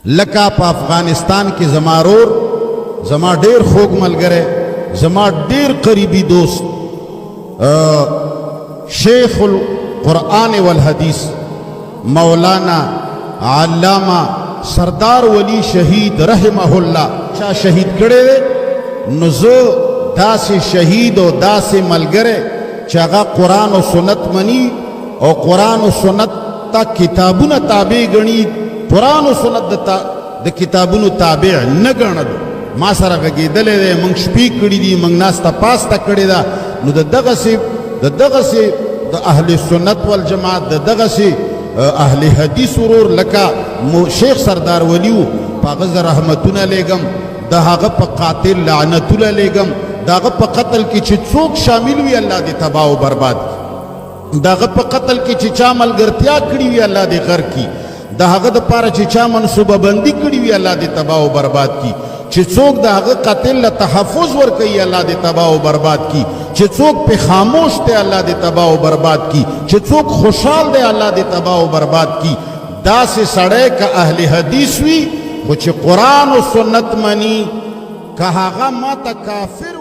لکه په افغانستان کې زما رور، زما ډیر خوږ ملګری، زما ډیر قریبي دوست، شیخ القرآن والحدیث مولانا علامه سردار ولی شهید رحمه الله چا شهید کړی دی، نو زه داسې شهید او داسې ملګری چې هغه قرآن او سنت مني او قرآن او سنت ته کتابونه تابع ګڼي، قرآن او سنت د کتابونو تابع نه ګڼل، ما سره غږېدلی دی، موږ شپې کړي دي، موږ ناسته پاسته کړې ده. نو د دغسې د دغسې د اهل سنت والجماعت د دغسې اهل حدیث ورور لکه شیخ سردار ولی و، په هغه زه رحمتونه لېږم، د هغه په قاتل لعنتونه لېږم، د هغه په قتل کې چې څوک شامل وي الله دې تباه او برباد کړي، د هغه په قتل کې چې چا ملګرتیا کړي وي الله دې غرق کړي، د هغه د پاره چې چا منصوبه بندي کړي وي الله دې تباه او برباد کړي، چې څوک د هغه قاتل له تحفظ ورکوي الله دې تباه او برباد کړي، چې څوک په خاموش دی الله دې تباه او برباد کړي، چې څوک خوشحال دی الله دې تباه او برباد کړي. داسې سړی که اهل حدیث وي خو چې قرآن او سنت مني، که هغه ما ته کافر